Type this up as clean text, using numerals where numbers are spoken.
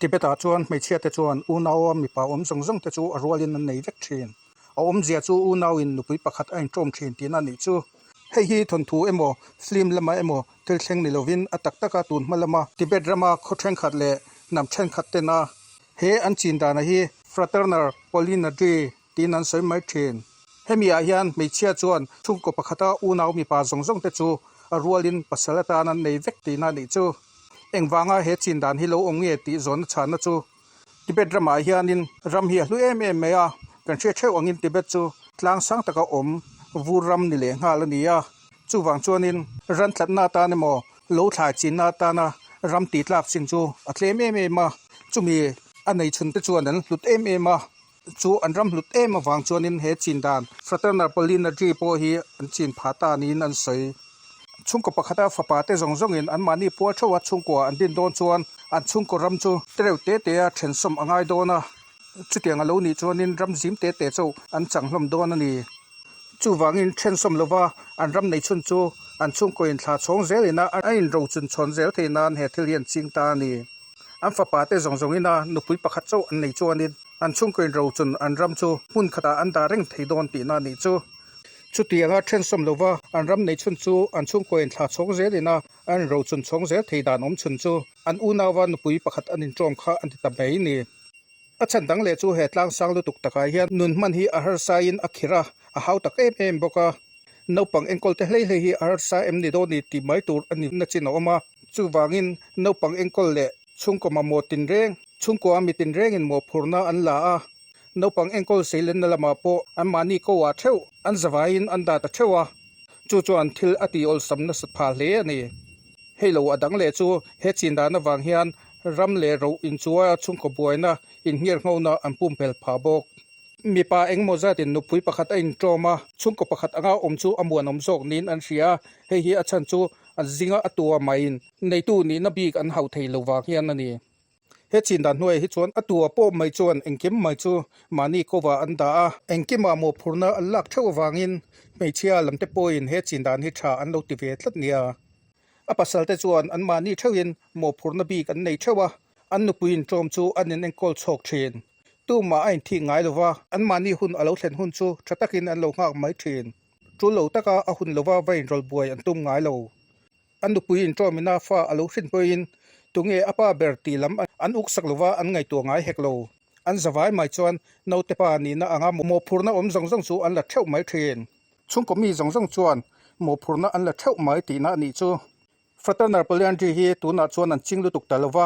Tibet-ah chuan hmeichhiate chuan unaua mipa awm zawng zawng te chu a rualin an nei vek thin. A awmzia chu unauin nupui pakhat a inṭawm thin tihna a nih chu. Hei hi thawnthu emaw, film lamah emaw thil thleng ni lovin a tak taka tun hma lama Tibet rama khaw thenkhat leh hnam thenkhat tena he an chin dana hi Fraternal Polyandry tiin an sawi mai thin. Hemi ah hian hmeichhia chuan chhungkaw pakhata unau mipa zawng zawng te chu a rualin pasal atan an nei vek tihna a nih chu. Engvanga he chin dan hi lo awm nge tih zawnna chhanna chu Tibet ramah hianin ram hi a hlu em em mai a, kan hriat theuh angin Tibet chu tlang sang taka awm vur ram ni leh nghal a ni a, chuvang chuanin ran tlatna atan emaw lo thlai chinna atana ram tih tlak chin chu a tlem em em a, chumi a nei chhun te chuan an hlut em em a, chu an ram hlut em avang chuanin he chin dan Fraternal Polyandry pawh hi an chin phah ta niin an sawi. Chhungkaw pakhata fapa te zawng zawngin anmahni pual theuha chhungkua an din dawn chuan an chhungkaw ram chu tereuh te te a thensawm a ngai dawn a, chutiang a lo nih chuanin ram zim te te chauh an chang hlawm dawn a ni. Chuvangin thensawm lova an ram nei chhun chu an chhungkaw inthlah chhawng zelin a inrochun chhawn zel theih nan he thil hi an ching ta a ni. An fapa te zawng zawngin a nupui pakhat chauh an nei chuanin an chhungkaw inrochun an ram chu hmun khatah an dah reng thei dawn tihna a nih chu. Chutianga thensawm lova an ram nei chhun chu an chhungkaw inthlah chhawng zelin a an inrochun chhawng zel thei dan awm chhun chu an unauva nupui pakhat an inṭawm kha an ti ta mai ni. A chhan dang leh chu he tlang sang lutuk takah hian nun hman hi a harsain a khirh a, a hau tak em em bawk a. Naupang enkawl te hlei hlei hi a harsa em ni dawn ni tih mai tur a ni na chin a awm a. Chuvangin naupang enkawl leh chhungkaw mamawh tinreng, chhungkua mi tinrengin mawhphurhna an la a. Naupang enkawl seilenna lamah pawh anmahni ko ah theuh an zavaiin an dah ta theuh a, chu chuan thil a tih awlsam nasa phah hle a ni. Hei lo a dang leh chu he chin dan avang hian ram leh ro inchuai a chhungkaw buaina inngirhnghona an pumpelh phah bawk. Mipa engemaw zatin nupui pakhat a inṭawm a, chhungkaw pakhat anga awm chu a muanawm zawk niin an hria a, hei hi a chhan chu an zinga a tua maiin neitu nihna bik an hauh thei lo vang hian a ni. He chin dan hnuaiah hi chuan a tua pawh mai chuan engkim mai chu mahni kovah an dah a, engkimah mawhphurhna an lak theuh avangin hmeichhia lamte pawhin he chin dan hi tha an lo ti ve tlat nia. A pasalte chuan an mahni theuhin mawhphurhna bik an nei theuh a, an nupui inṭawm chu an inenkawl chhawk thin. Tumah a inthik ngai lova, an mahni hun a lo thlen hun chu tha takin an lo nghak mai thin. Tul lo taka a hun lova va inrawlh buai an tum ngai lo. A nupui inṭawmina fa a lo hrin pawhin tunge a pa ber tih lam an uksak lova an ngaihtuah ngai hek lo. An zavai mai chuan naute pa nihna anga mawhphurhna awm zawng zawng chu an la theuh mai thin. Chhungkaw mi zawng zawng chuan mawhphurhna an la theuh mai tihna a nih chu. Fraternal Polyandry hi tunah chuan an ching lutuk ta lova.